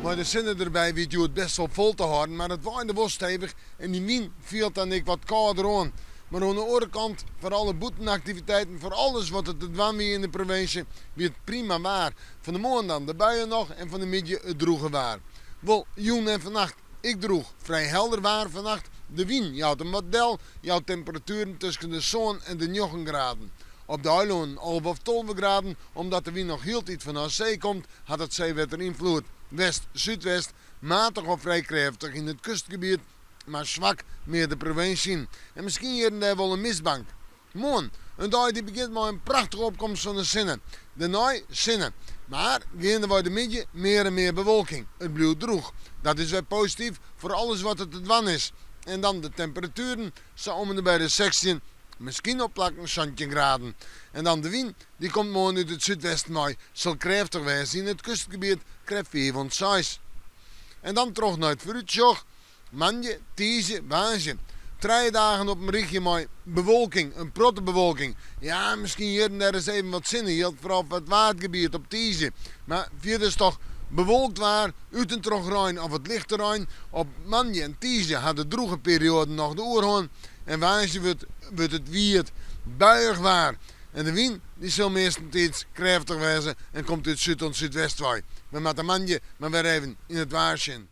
Mei de sinne derby wie it hjoed best wol fol te hâlden, mar it waaide wol stevich en dy wyn fielt dan ek wat kâlder oan. Mar oan de oare kant, foar alle bûtenaktiviteiten, foar alles wat der te dwaan wie yn de provinsje, wie it prima waar. Fan 'e moarn dan de buien noch en fan 'e middei it drûge waar. Wol jûn en fannacht ek drûch, frij helder waar fannacht. De wyn jout him wat del, jout temperatueren tusken de sân en de njoggen graden. Op de eilannen 11 of 12 graden, omdat de wyn noch hieltyd fanôf see komt, hat it seewetter ynfloed. West-súdwest, matich of frij krêftich yn it kustgebiet, mar swak mear de provinsje yn. En miskien hjir en dêr wol in mistbank. Moarn, in dei dy't begjint mei in prachtige opkomst fan de sinne. Dêrnei sinne, mar geandewei de middei mear en mear bewolking. It bliuwt drûch. Dat is wer posityf foar alles wat der te dwaan is. En dan de temperatueren, sa om en by de 16, miskien op plakken 17 graden. En dan de wyn, dy komt moarn út it súdwesten wei, sil krêftich wêze yn it kustgebiet, krêft 5 oant 6. En dan troch nei it foarútsjoch. Moandei, tiisdei, woansdei. Trije dagen op in rychje mei bewolking, in protte bewolking. Ja, miskien hjir en dêr ris even wat sinne, jildt foaral foar it Waadgebiet op tiisdei. Mar fierders toch bewolkt waar, út en troch rein of wat lichte rein. Op moandei en tiisdei ha de drûge perioaden noch de oerhân en woansdei wurdt wurdt it wiet, buiïch waar. En de wyn dy sil meastentiids krêftich wêze en komt út súd oant súdwest wei. We moatte moandei mar wer even yn it waar sjen.